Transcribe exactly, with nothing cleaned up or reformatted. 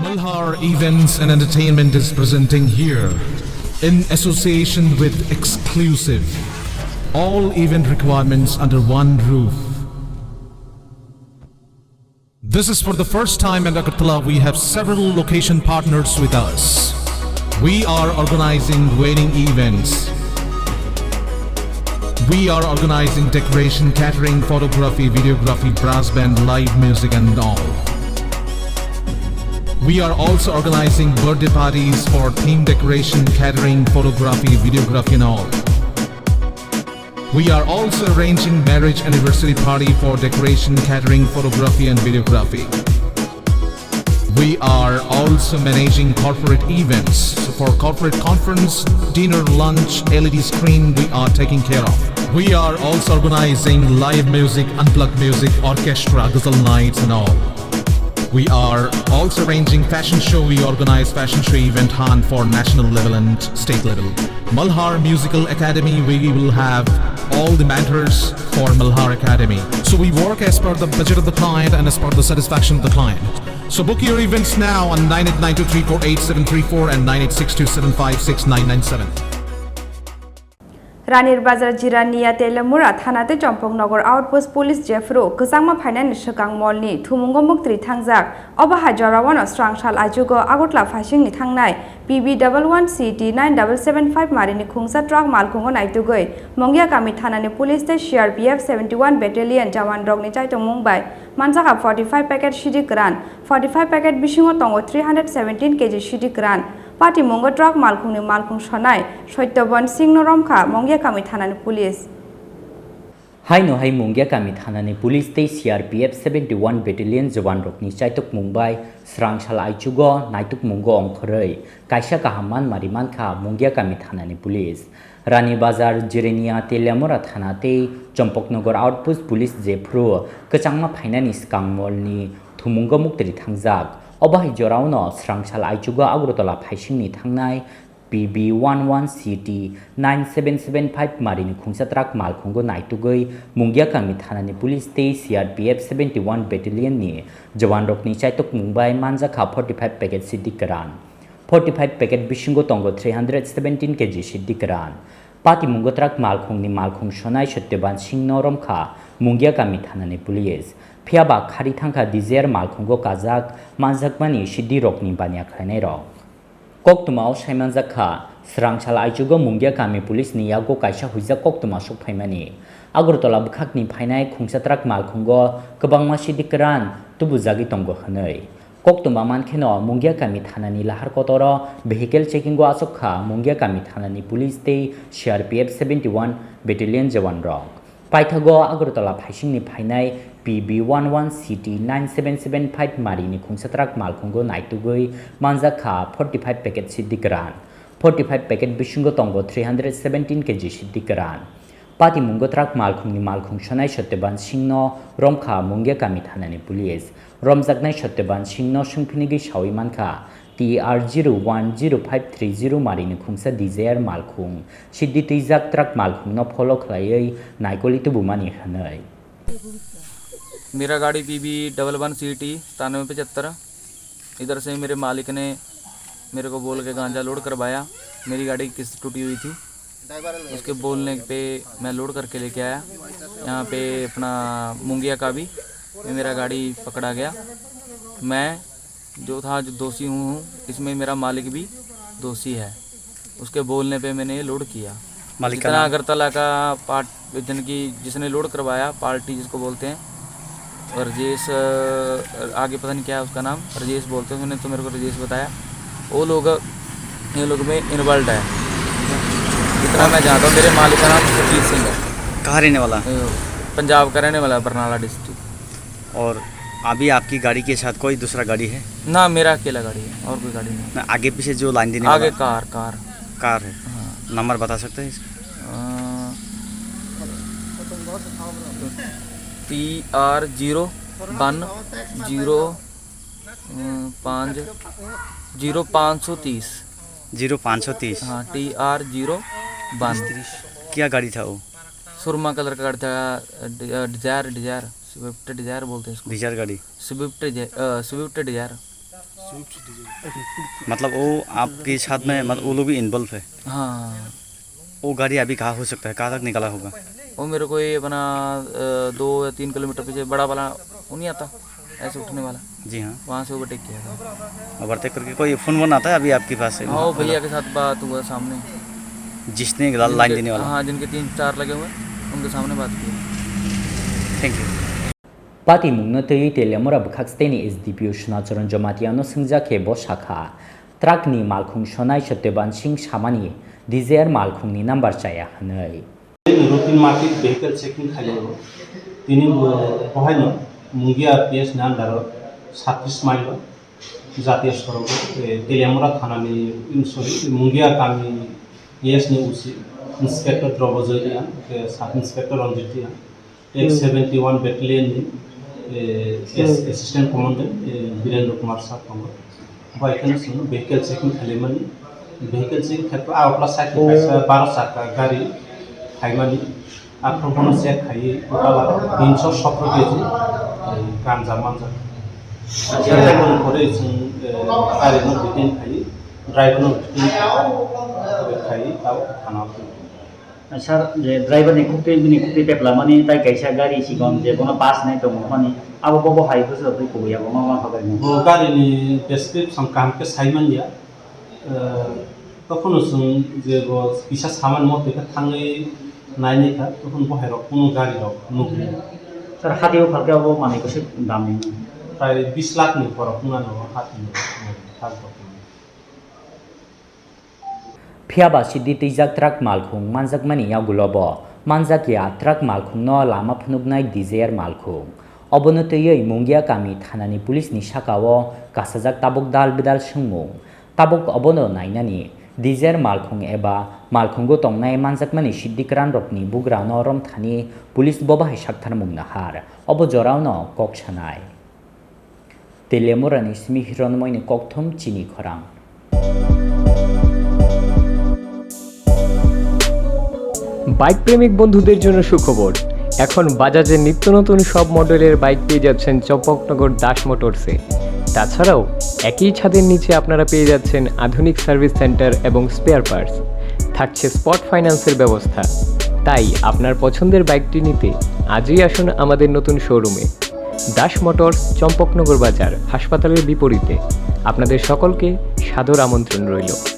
Malhar Events and Entertainment is presenting here, in association with Exclusive, all event requirements under one roof. This is for the first time in Agartala. We have several location partners with us. We are organizing wedding events. We are organizing decoration, catering, photography, videography, brass band, live music, and all. We are also organizing birthday parties for theme decoration, catering, photography, videography, and all. We are also arranging marriage anniversary party for decoration, catering, photography, and videography. We are also managing corporate events. So for corporate conference, dinner, lunch, L E D screen, we are taking care of. We are also organizing live music, unplugged music, orchestra, ghazal nights, and all. We are also arranging fashion show. We organize fashion show event hunt for national level and state level. Malhar Musical Academy, we will have all the mentors for Malhar Academy. So we work as per the budget of the client and as per the satisfaction of the client. So book your events now on nine eight nine two three four eight seven three four and nine eight six two seven five six nine nine seven. Ranir Bazar Jirania Telemura Thana tei Chompoknagar Outpost Police jephru kwchangma phainani swkang molni thumungo muktri thangjak. Obo hai jorao no swrang sal aichugo Agartala phaisingni thangnai P B one one C T nine double seven five marini khungsa truck malkhungo naitugwi Mongia kami thanani police tei C R P F seventy one battalion jawan rokni chaitokmung bai manjakha forty five packet sidi kwran, forty five packet bisingo tongo three hundred seventeen K G sidi kwran. Patimungo truck malkhungni malkhung sonai Satyabon Singhno romkha Mongia kami thanani police. Haino hai Mungia kami thanani police tei C R P F seventy one battalion jawanrokni chaitokmung bai swrang sal aichugo naitukmungo ongkhorwi kaisa kaham manma rimankha Mungia kami thanani police. Rani Bazar, Jirania, Teliamura thana tei Chompoknagar outpost police jephru kwchangma phainani swkang molni thumungo muktri thangjak. Obo hai jorao no swrang sal aichugo Agartala phaisingni thangnai P B one one C T nine seven seven five marini khungsa truck malkhungo naitugwi Mungia kami thanani police tei C R P F seventy one battalion ni jawanrokni chaitokmung bai manjakha forty five packet sidi kwran. Forty five packet bisingo tongo three hundred seventeen K G sidi kwran. Patimungo truck malkhungni malkhung sonai Satyaban Singhno romkha Mungia kami thanani police. Phiyaba khari thangkha Dzire malkhungo kajak manjakmani sidirokni baniya khlainairok. Koktwmao saimanjak kha, swrang sal aichugo Mungia kami police ni yago kaisa huijak koktwma sokphaimani. Agartala bwkhakni phainai khungsa truck malkhungo kwbangma sidi kwran tubujagwi tongo hwnwi. Koktwma mankheno Mungia kami thanani lahar kotoro vehicle checking o achuk kha Mungia kami thanani police tei C R P F seventy one battalion jawan rok. Paithago Agartala phaisingni phainai P B one one C T nine seven seven five marini khungsa truck malkhungo naitugwi manjak kha forty five packet sidi kwran. Forty five packet bisingo tongo three hundred seventeen K G sidi kwran. Patimungo truck malkhungni malkhung sonai Satyaban Singhno romkha Mungia kami thanani police. Romjaknai Satyaban Singhno swngphinigwi sawi mankha, T R zero one zero five three zero marini khungsa Dzire malkhung, sidi twijak truck malkhungno follow khlaiwi naikoli tubumani hwnwi. मेरा गाड़ी P B double one C T सतानवे पचहत्तर। इधर से मेरे मालिक ने मेरे को बोल के गांजा लोड करवाया। मेरी गाड़ी की किस्त टूटी हुई थी, उसके बोलने पे मैं लोड करके लेके आया यहाँ पे अपना मुंगिया का भी। मेरा गाड़ी पकड़ा गया। मैं जो था, जो दोषी हूँ, हूँ, इसमें मेरा मालिक भी दोषी है। उसके बोलने पे मैंने ये लोड किया। मालिक का जितना नाम? अगरतला का पार्ट, यानी कि जिसने लोड करवाया, पार्टी जिसको बोलते हैं, और राजेश, अ, आगे पता नहीं क्या है उसका नाम, राजेश बोलते हैं, उसने तो मेरे को राजेश बताया। वो लोग, ये लोग में इन्वॉल्व है। जितना मैं जानता हूँ, मेरे मालिक का नाम सुरजीत सिंह है। कहाँ रहने वाला? अ, पंजाब का रहने वाला है, बरनाला डिस्ट्रिक्ट। और अभी आपकी गाड़ी के साथ कोई दूसरा गाड़ी है? ना, मेरा अकेला गाड़ी है, और कोई गाड़ी नहीं। ना, आगे पीछे जो लाइन देने आगे वाला कार, कार। कार है। हाँ। नंबर बता सकते हैं इसका? Uh, T R zero one zero, uh, पाँच, ज़ीरो पाँच सौ तीस। ज़ीरो पाँच सौ तीस। हाँ, टी आर ज़ीरो वन। क्या गाड़ी था वो? सुरमा कलर का गाड़ी था, डि-, अ, डिजायर, डिजायर, स्विफ्ट डिजायर बोलते हैं इसको। डिजायर गाड़ी। स्विफ्ट डिजायर, अ, स्विफ्ट डिजायर। मतलब वो आपके साथ में, मतलब वो लोग भी इन्वॉल्व है? हाँ। वो गाड़ी अभी कहाँ हो सकता है, कहाँ तक निकला होगा? वो मेरे को ये अपना, अ, दो या तीन किलोमीटर पीछे बड़ा वाला वो नहीं आता, ऐसे उठने वाला? जी हाँ। वहाँ से ओवरटेक किया था। ओवरटेक करके कोई फोन वोन आता है अभी आपके पास से? हाँ, वो भैया के साथ बात हुआ सामने। जिसने ला-, लाइन जिनके, देने वाला? हाँ, जिनके तीन चार लगे हुए हैं, उनके सामने बात की। Thank you. Patimungno twiwi Teliamura bwkhak steni S D P O Sunacharan Jamatia no swngjak khe bo sakha, truck ni malkhung sonai Satyaban Singh samani Dzire malkhung ni number chaya hwnwi. Routine market vehicle checking khaio. Tini bo bohaino Mungia P S ni under o satris mile o Jatiya sorok, eh, Teliamura thana ni, sorry, Mungia kami P S ni O C Inspector Drobojoy Reang, eh, Sub Inspector Ranjit Reang, X seventy one Battalion ni, eh, as-, Assistant Commandant, eh, Birendra Kumar Sir tongo. Bai kheno chwng vehicle checking khailaimani, vehicle checking khaikhe a okla side ni kaisa baro chakka gari phaimani, aphuru bono check khaiwi total tinsho sotro K G, eh, ganja manjak. Aboni pore chwng, eh, gari no detain khaiwi, driver no detain khaiwi, khaiwi tabuk thana o thwng. Sir, je driver ni khuktwi, bini khuktwi pepla mani tai kaisa gari sikon je bono pass nai tongo mani, abo bo bo hai bwswk twi kubui abo ma ma khabai no. Bo gari ni description kaham khe sai man ya. Eh, tokhono chwng je bo kisa saman mo twi khe thangwi nai nai kha, tokhon bo hai rok kuno gari rok nugwi. Sir, hati o phalke abo manwi bwswk dam ni? Prai bis lakh ni borok wngmano hati ni, eh, thang rok. Phiya ba sidi twijak truck malkhung manjakmani yagulo bo manjakya truck malkhungno lama phunuknai Dzire malkhung. Obono twiwi Mungia kami thanani police ni saka-o kasajak tabuk dal bidal swngmung. Tabuk obono nainani Dzire malkhung eba malkhungo tongnai manjakmani siddhi kran rokni bugrano romthani police bo bahai saktharmung nahar. Obo jorao no kok sanai. Teliamura ni simi Hironmoini kokthum chini khorang. Bike প্রেমিক বন্ধুদের জন্য সুখবর। এখন বাজাজের নিত্য নতুন সব মডেলের বাইক পেয়ে যাচ্ছেন চম্পকনগর দাস মোটরসে। তাছাড়াও একই ছাদের নিচে আপনারা পেয়ে যাচ্ছেন আধুনিক সার্ভিস সেন্টার এবং স্পেয়ার পার্টস। থাকছে স্পট ফাইন্যান্সের ব্যবস্থা। তাই আপনার পছন্দের বাইকটি নিতে আজই আসুন আমাদের নতুন শোরুমে। দাস মোটরস, চম্পকনগর বাজার, হাসপাতালের বিপরীতে। আপনাদের সকলকে সাদর আমন্ত্রণ রইল।